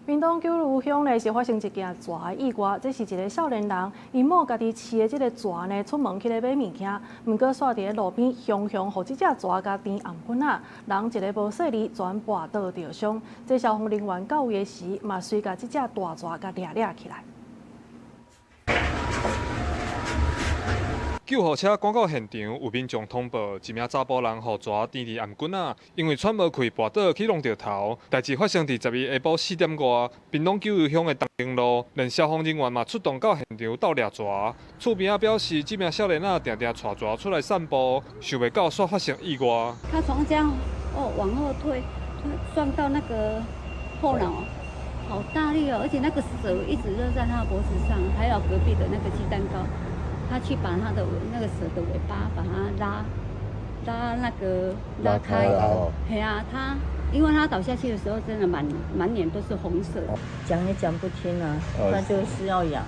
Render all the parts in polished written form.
屏東九如鄉呢是發生一件蛇的意外，這是一个少年人，𪜶某家己飼的這个蛇呢出門去咧買物件，毋過煞佇咧路邊雄雄予這隻蛇共纏頷頸仔，人一个無細膩全跋倒著傷。這消防人員到位的時，嘛隨共這隻大蛇共掠掠起來。救護車趕到現場，有民眾通報，一名查埔人予蛇纏佇頷頸仔，因為喘無氣跋倒去挵著頭。代誌發生佇12下晡4點外，屏東九如鄉的東寧路，連消防人員嘛出動到現場鬥掠蛇。厝邊仔表示，這名少年仔定定帶蛇出來散步，想袂到煞發生意外。他從這樣哦往後推，撞到那個後腦，好大力哦！而且那個蛇一直都在他脖子上，還有隔壁的那個雞蛋糕。他去把他的那個蛇的尾巴把它拉拉那個拉開，係啊，他因為他倒下去的時候，真的滿滿臉都是紅色。講也講不聽啊，他就是要養，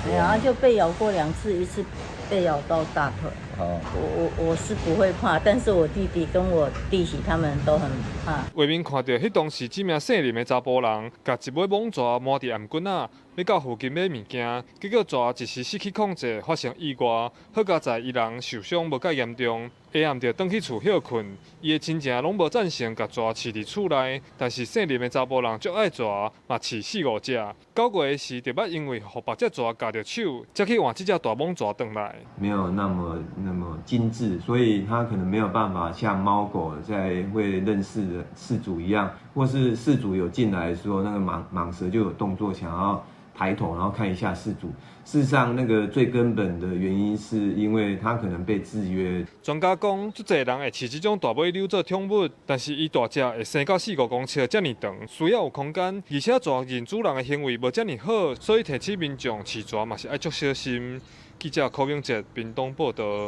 哎呀，就被咬過兩次，一次被咬到大腿。我是不會怕，但是我弟弟跟我弟媳他們都很怕。畫面看到，彼當時這名姓林的查埔人，共一尾蟒蛇瞞佇頷頸仔，欲到附近買物件，結果蛇一時失去控制，發生意外。好佳哉伊人受傷無蓋嚴重，下暗就轉去厝歇睏。伊的親情攏無贊成共蛇飼佇厝內，但是姓林的查埔人足愛蛇，嘛飼四五隻。9月的時，就捌因為予別隻蛇咬著手，才去換這隻大蟒蛇轉來。沒有那麼那麼精緻，所以它可能沒有辦法像貓狗在會認識的飼主一樣，或是飼主有進來的時候，那個蟒蛇就有動作想要抬頭，然後看一下飼主。事實上，那個最根本的原因是因為它可能被制約。專家講，足濟人會飼這種大尾鰍做寵物，但是伊大隻會生到四五公尺遮爾長，需要有空間，而且蛇認主人的行為無遮爾好，所以提醒民眾飼蛇嘛是愛足小心。記者柯永哲屏東報導。